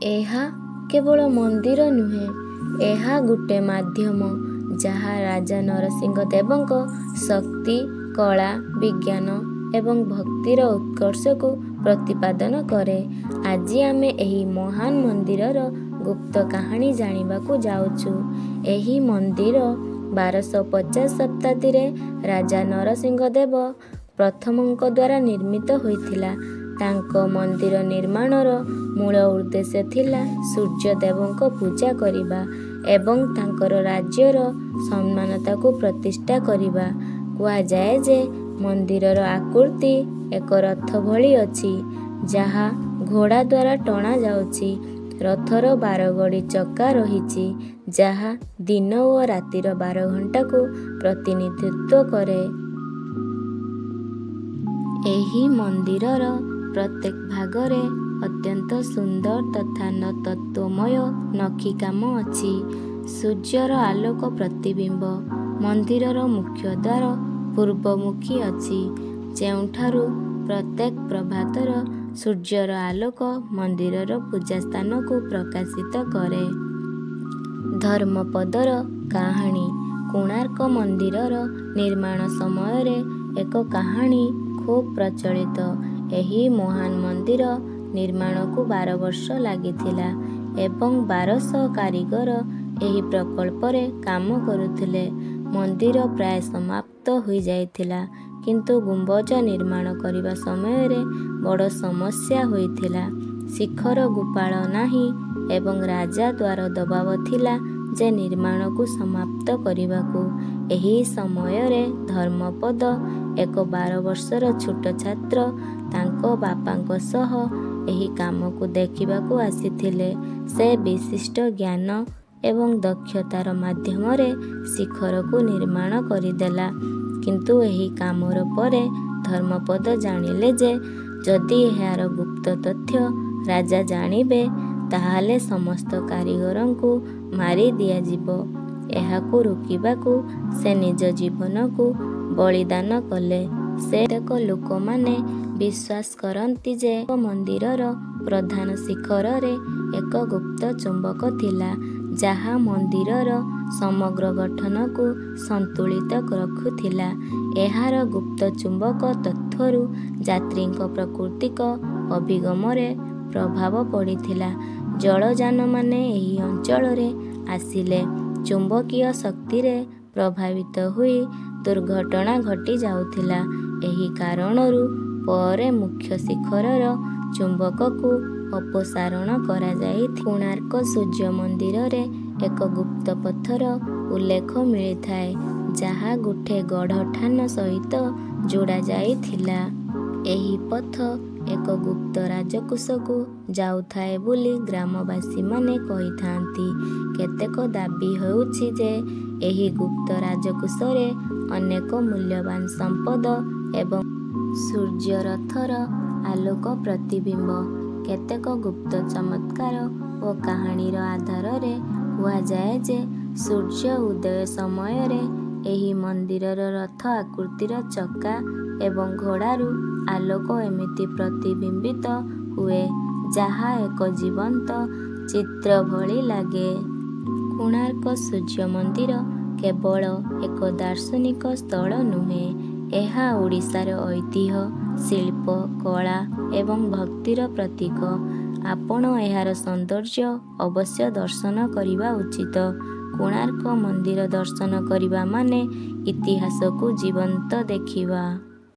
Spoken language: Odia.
ଏହା କେବଳ ମନ୍ଦିର ନୁହେଁ, ଏହା ଗୋଟେ ମାଧ୍ୟମ ଯାହା ରାଜା ନରସିଂହ ଦେବଙ୍କ ଶକ୍ତି, କଳା, ବିଜ୍ଞାନ ଏବଂ ଭକ୍ତିର ଉତ୍କର୍ଷକୁ ପ୍ରତିପାଦନ କରେ। ଆଜି ଆମେ ଏହି ମହାନ ମନ୍ଦିରର ଗୁପ୍ତ କାହାଣୀ ଜାଣିବାକୁ ଯାଉଛୁ। ଏହି ମନ୍ଦିର 1250 ଶତାବ୍ଦୀରେ ରାଜା ନରସିଂହ ଦେବ ପ୍ରଥମଙ୍କ ଦ୍ୱାରା ନିର୍ମିତ ହୋଇଥିଲା। ତାଙ୍କ ମନ୍ଦିର ନିର୍ମାଣର ମୂଳ ଉଦ୍ଦେଶ୍ୟ ଥିଲା ସୂର୍ଯ୍ୟ ଦେବଙ୍କ ପୂଜା କରିବା ଏବଂ ତାଙ୍କର ରାଜ୍ୟର ସମାନତାକୁ ପ୍ରତିଷ୍ଠା କରିବା। କୁହାଯାଏ ଯେ ମନ୍ଦିରର ଆକୃତି ଏକ ରଥ ଭଳି ଅଛି, ଯାହା ଘୋଡ଼ା ଦ୍ୱାରା ଟଣାଯାଉଛି। ରଥର 12 ଗୋଟି ଚକା ରହିଛି, ଯାହା ଦିନ ଓ ରାତିର 12 ଘଣ୍ଟାକୁ ପ୍ରତିନିଧିତ୍ୱ କରେ। ଏହି ମନ୍ଦିରର ପ୍ରତ୍ୟେକ ଭାଗରେ ଅତ୍ୟନ୍ତ ସୁନ୍ଦର ତଥା ତତ୍ତ୍ୱମୟ ନକ୍ଷିକାମ ଅଛି। ସୂର୍ଯ୍ୟର ଆଲୋକ ପ୍ରତିବିମ୍ବ। ମନ୍ଦିରର ମୁଖ୍ୟ ଦ୍ୱାର ପୂର୍ବମୁଖୀ ଅଛି, ଯେଉଁଠାରୁ ପ୍ରତ୍ୟେକ ପ୍ରଭାତର ସୂର୍ଯ୍ୟର ଆଲୋକ ମନ୍ଦିରର ପୂଜା ସ୍ଥାନକୁ ପ୍ରକାଶିତ କରେ। ଧର୍ମପଦର କାହାଣୀ। କୋଣାର୍କ ମନ୍ଦିରର ନିର୍ମାଣ ସମୟରେ ଏକ କାହାଣୀ ଖୁବ୍ ପ୍ରଚଳିତ। ଏହି ମହାନ ମନ୍ଦିର ନିର୍ମାଣକୁ 12 ବର୍ଷ ଲାଗିଥିଲା ଏବଂ 1200 କାରିଗର ଏହି ପ୍ରକଳ୍ପରେ କାମ କରୁଥିଲେ। ମନ୍ଦିର ପ୍ରାୟ ସମାପ୍ତ ହୋଇଯାଇଥିଲା, କିନ୍ତୁ ଗୁମ୍ବଜ ନିର୍ମାଣ କରିବା ସମୟରେ ବଡ଼ ସମସ୍ୟା ହୋଇଥିଲା। ଶିଖର ଗୋପାଳ ନାହିଁ ଏବଂ ରାଜା ଦ୍ୱାରା ଦବାବ ଥିଲା ଯେ ନିର୍ମାଣକୁ ସମାପ୍ତ କରିବାକୁ। ଏହି ସମୟରେ ଧର୍ମପଦ, ଏକ 12 ବର୍ଷର ଛୋଟ ଛାତ୍ର, ତାଙ୍କ ବାପାଙ୍କ ସହ ଏହି କାମକୁ ଦେଖିବାକୁ ଆସିଥିଲେ। ସେ ବିଶିଷ୍ଟ ଜ୍ଞାନ ଏବଂ ଦକ୍ଷତାର ମାଧ୍ୟମରେ ଶିଖରକୁ ନିର୍ମାଣ କରିଦେଲା। କିନ୍ତୁ ଏହି କାମର ପରେ ଧର୍ମପଦ ଜାଣିଲେ ଯେ ଯଦି ଏହାର ଗୁପ୍ତ ତଥ୍ୟ ରାଜା ଜାଣିବେ, ତାହେଲେ ସମସ୍ତ କାରିଗରଙ୍କୁ ମାରି ଦିଆଯିବ। ଏହାକୁ ରୋକିବାକୁ ସେ ନିଜ ଜୀବନକୁ ବଳିଦାନ କଲେ। କେତେକ ଲୋକମାନେ ବିଶ୍ୱାସ କରନ୍ତି ଯେ ମନ୍ଦିରର ପ୍ରଧାନ ଶିଖରରେ ଏକ ଗୁପ୍ତ ଚୁମ୍ବକ ଥିଲା, ଯାହା ମନ୍ଦିରର ସମଗ୍ର ଗଠନକୁ ସନ୍ତୁଳିତ ରଖୁଥିଲା। ଏହାର ଗୁପ୍ତ ଚୁମ୍ବକ ତତ୍ତ୍ୱରୁ ଯାତ୍ରୀଙ୍କ ପ୍ରାକୃତିକ ଅଭିଗମରେ ପ୍ରଭାବ ପଡ଼ିଥିଲା। ଜଳଯାନମାନେ ଏହି ଅଞ୍ଚଳରେ ଆସିଲେ ଚୁମ୍ବକୀୟ ଶକ୍ତିରେ ପ୍ରଭାବିତ ହୋଇ ଦୁର୍ଘଟଣା ଘଟିଯାଉଥିଲା। ଏହି କାରଣରୁ ପରେ ମୁଖ୍ୟ ଶିଖରର ଚୁମ୍ବକକୁ ଅପସାରଣ କରାଯାଇଥିଲା। କୋଣାର୍କ ସୂର୍ଯ୍ୟ ମନ୍ଦିରରେ ଏକ ଗୁପ୍ତ ପଥର ଉଲ୍ଲେଖ ମିଳିଥାଏ, ଯାହା ଗୋଟେ ଗଡ଼ଠାନ ସହିତ ଯୋଡ଼ାଯାଇଥିଲା। ଏହି ପଥ ଏକ ଗୁପ୍ତ ରାଜକୋଷକୁ ଯାଉଥାଏ ବୋଲି ଗ୍ରାମବାସୀମାନେ କହିଥାନ୍ତି। କେତେକ ଦାବି ହେଉଛି ଯେ ଏହି ଗୁପ୍ତ ରାଜକୋଷରେ ଅନେକ ମୂଲ୍ୟବାନ ସମ୍ପଦ ଏବଂ ସୂର୍ଯ୍ୟ ରଥର ଆଲୋକ ପ୍ରତିବିମ୍ବ। କେତେକ ଗୁପ୍ତ ଚମତ୍କାର ଓ କାହାଣୀର ଆଧାରରେ କୁହାଯାଏ ଯେ ସୂର୍ଯ୍ୟ ଉଦୟ ସମୟରେ ଏହି ମନ୍ଦିରର ରଥ ଆକୃତିର ଚକା ଏବଂ ଘୋଡ଼ାରୁ ଆଲୋକ ଏମିତି ପ୍ରତିବିମ୍ବିତ ହୁଏ, ଯାହା ଏକ ଜୀବନ୍ତ ଚିତ୍ର ଭଳି ଲାଗେ। କୋଣାର୍କ ସୂର୍ଯ୍ୟ ମନ୍ଦିର କେବଳ ଏକ ଦାର୍ଶନିକ ସ୍ଥଳ ନୁହେଁ, ଏହା ଓଡ଼ିଶାର ଐତିହ୍ୟ, ଶିଳ୍ପ, କଳା ଏବଂ ଭକ୍ତିର ପ୍ରତୀକ। ଆପଣ ଏହାର ସୌନ୍ଦର୍ଯ୍ୟ ଅବଶ୍ୟ ଦର୍ଶନ କରିବା ଉଚିତ। କୋଣାର୍କ ମନ୍ଦିର ଦର୍ଶନ କରିବା ମାନେ ଇତିହାସକୁ ଜୀବନ୍ତ ଦେଖିବା।